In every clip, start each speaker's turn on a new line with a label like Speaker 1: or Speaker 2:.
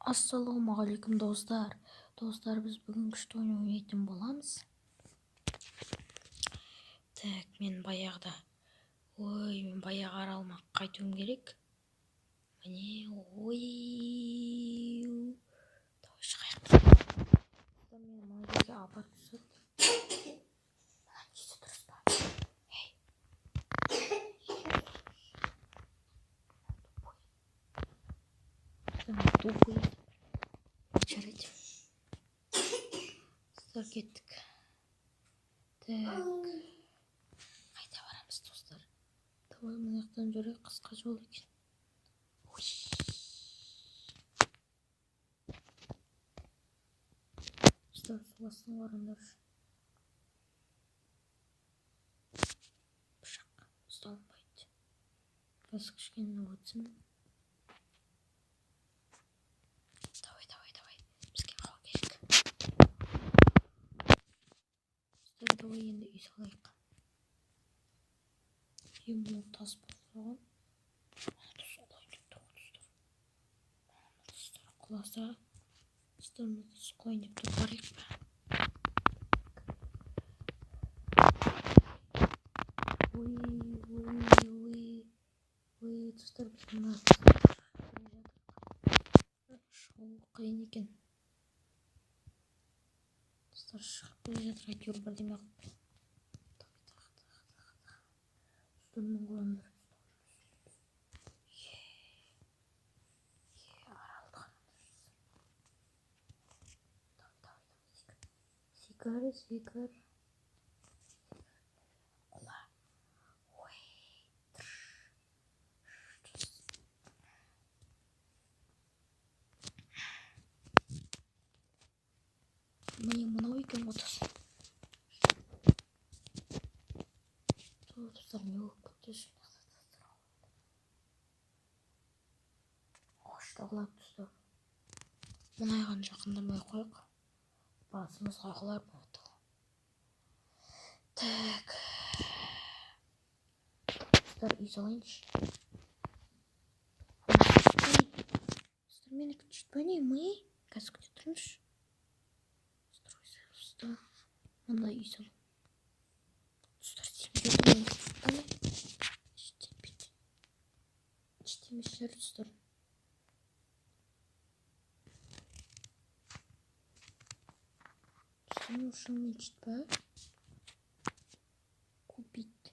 Speaker 1: Ассалаумағалейкум, достар. Достар, біз бүгін күшті ойын ойнайтын боламыз. Так, мен баяғыда, ой, мен баяғы аралыма қайтуым керек. Міне, ой, давай шығайық. Мен мына жерге апарып тастады. Мына несі дұрыс па? Ей, тупой. Жарайды. Достар, кеттік. Так. Қайда барамыз, достар? Давай мына жақтан жүрейік, қысқа жол екен. Ой. Достар, су астын қараңдаршы. Пышақ ұсталынбайды. Қазір кішкене өтсін. Давай, давай, давай. Бізге қау керек. Достар, давай енді үй салайық. Үй, мынау тас болып тұрған. Ана тас құлайын деп тұр ғой, достар. Ана достар құласа, достар, мына тас құлайын деп тұр. Барайық па? Ой, ой, ой, ой, достар, біз мына шығу қиын екен. Достар, шығып келе жатыр, әйтеуір бірдеме қылып. Достар, мына қараңдар. Е, аралды қараңдар. Давай, давай, давай, секір, секір, секір. Құла. Ой, тырш. Міне, мынау екен ғой, достар. Достар, не болып кетті? Ағашта құлап түсті. Мұнайған жақындамай қояйық. Басымызға құлар болды. Так. Достар, үй салайыншы. Достар, менікі түспей не? Ми? Қазір күте тұрыңызшы. Достар, мындай үй салу. Достар, сенбей жетпейді. Жетемес шығар, достар. Достар, шынымен жетпе? Купить.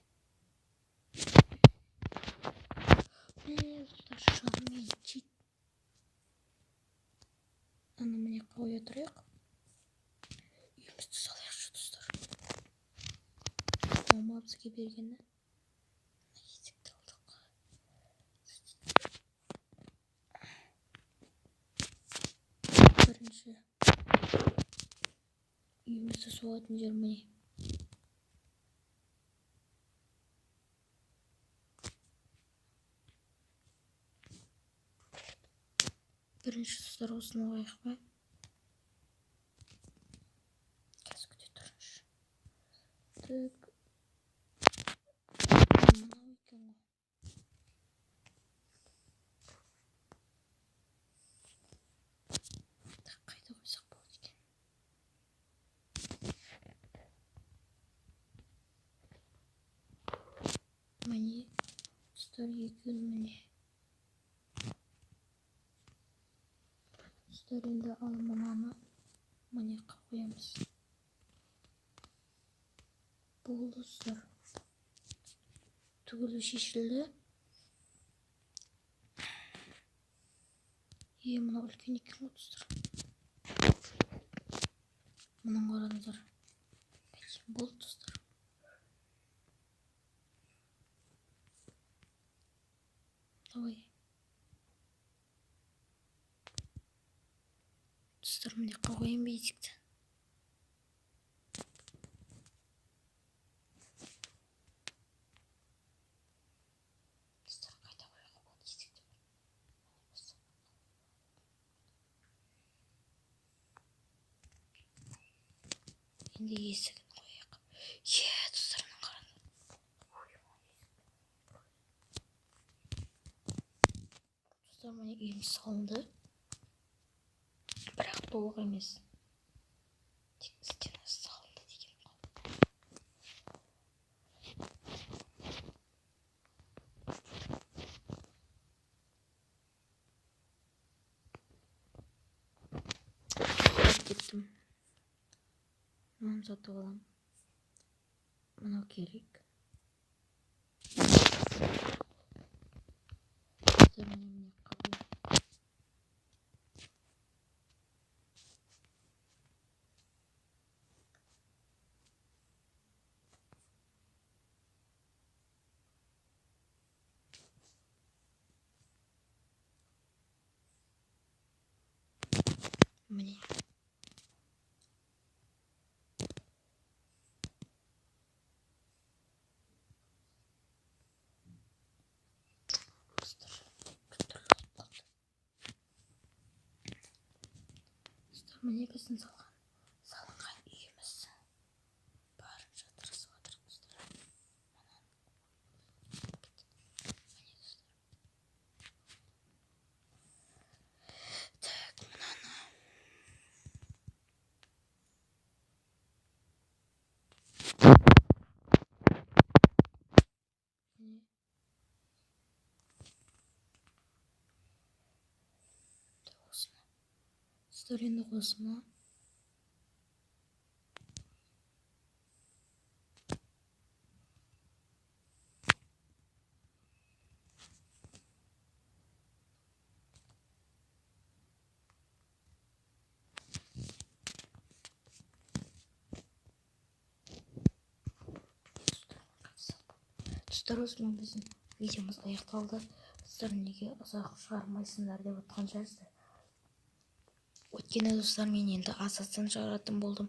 Speaker 1: Міне, достар, шынымен чит. Ана міне қоя тұрайық. Үйімізді салайықшы, достар. Мама бізге бергені. Мына есікті алдық. Бірінші үйімізді соғатын жер міне. Бірінші, достар, осыны қояйық па? Қазір күте тұрыңызшы. Так. Мынау екен ғой. Так, қайда қойсақ болады екен? Міне, достар, екеуін міне. Достар, енді ал мынаны міне қоямыз. Болды, достар. Түгелі шешілді. Е, мынау үлкен екен ғой, достар. Мұны қараңыздар. Болды, достар. Давай. Достар, міне қояйын ба есікті? Достар, қайда қоюға болады есікті? Енді есігін қояйық. Е, достар, мына қараңдар. Достар, міне үйіміз салынды. Толық емес. Тек стенасы салынды деген ғой. Кеттім. Мынаны сатып аламын. Мынау керек. Достар, міне қабыл. Міне. Достар, түрлі болып қалды. Достар, міне біздің салынған үйіміз. Барынша тырысып жатырмыз, достар. Міне, достар. Так, мынаны. Міне. Осыны. Достар, енді осыны. Достар, осымен біздің видеомыз аяқталды. Достар, неге ұзақ шығармайсыңдар деп отқан шығарсыздар. Өйткені, достар, мен енді аз-аздан шығаратын болдым.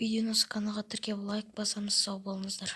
Speaker 1: Видеоны каналға тіркеп лайк басамыз. Сау болыңыздар.